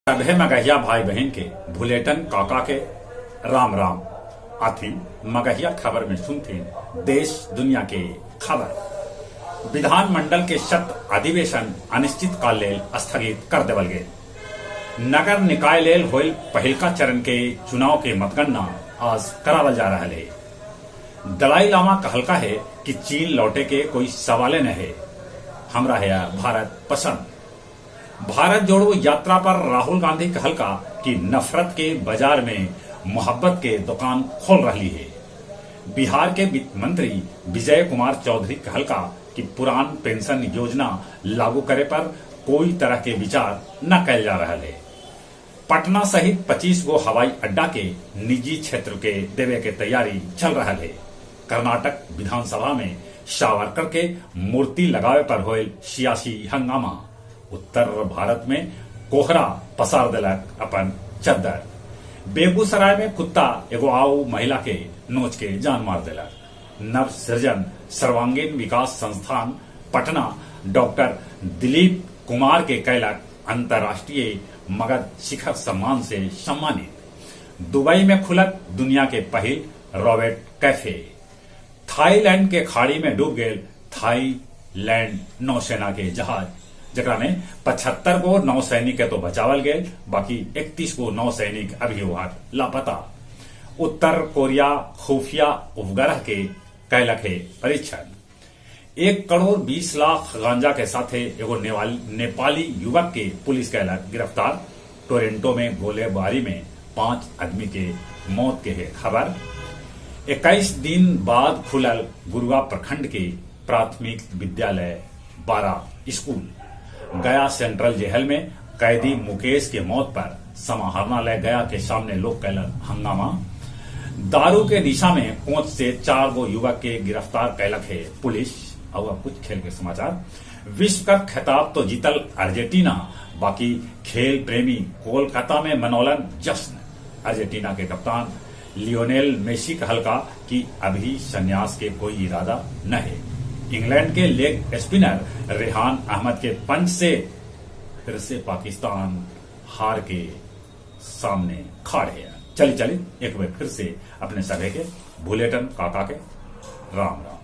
सभे मगहिया भाई बहिन के भुलेटन काका के राम राम। आथिन मगहिया खबर में सुनथिन देश दुनिया के खबर। विधानमंडल के सत्र अधिवेशन अनिश्चित काल लेल स्थगित कर देवल गेल। नगर निकाय लेल होयल पहिलका चरण के चुनाव के मतगणना आज करावल जा रहल हे। दलाई लामा कहलका हे कि चीन लौटे के कोई सवाले न हे, हमरा हेय भारत पसंद। भारत जोड़ो यात्रा पर राहुल गांधी कहलका कि नफरत के बाजार में मोहब्बत के दुकान खोल रहली हे। बिहार के वित्त मंत्री विजय कुमार चौधरी कहलका कि पुरान पेंशन योजना लागू करे पर कोई तरह के विचार न कैल जा रहल हे। पटना सहित 25 गो हवाई अड्डा के निजी क्षेत्र के देवे के तैयारी चल रहल हे। कर्नाटक विधानसभा में सावरकर के मूर्ति लगावे पर होयल सियासी हंगामा। उत्तर भारत में कोहरा पसार देलक अपन चद्दर। बेगूसराय में कुत्ता एगो आउ महिला के नोच के जान मार देलक। नव सृजन सर्वांगीण विकास संस्थान पटना डॉक्टर दिलीप कुमार के कैलक अंतर्राष्ट्रीय मगध शिखर सम्मान से सम्मानित। दुबई में खुलत दुनिया के पहिल रॉबर्ट कैफे। थाईलैंड के खाड़ी में डूब गेल थाईलैंड नौसेना के जहाज, जकरा में 75 गो नौसैनिक के तो बचावल गेल, बाकी 31 गो नौसैनिक अभी वहां लापता। उत्तर कोरिया खुफिया उपग्रह के कैलक हे परीक्षण। 1 करोड़ 20 लाख गांजा के साथे एगो नेपाली युवक के पुलिस कैलक गिरफ्तार। टोरंटो में गोलीबारी में 5 आदमी के मौत के है खबर। 21 दिन बाद खुलल गुरुआ प्रखंड के प्राथमिक विद्यालय 12 स्कूल। गया सेंट्रल जेल में कैदी मुकेश के मौत पर समाहरणालय गया के सामने लोग कैलन हंगामा। दारू के निशा में कोच से 4 गो युवक के गिरफ्तार कैलक है पुलिस। और अब कुछ खेल के समाचार। विश्व कप खिताब तो जीतल अर्जेंटीना, बाकी खेल प्रेमी कोलकाता में मनौलन जश्न। अर्जेंटीना के कप्तान लियोनेल मेसी कहलका कि अभी संन्यास के कोई इरादा न है। इंग्लैंड के लेग स्पिनर रेहान अहमद के पंच से फिर से पाकिस्तान हार के सामने खड़े है। चली चली एक बार फिर से अपने सभे के भुलेटन काका के राम राम।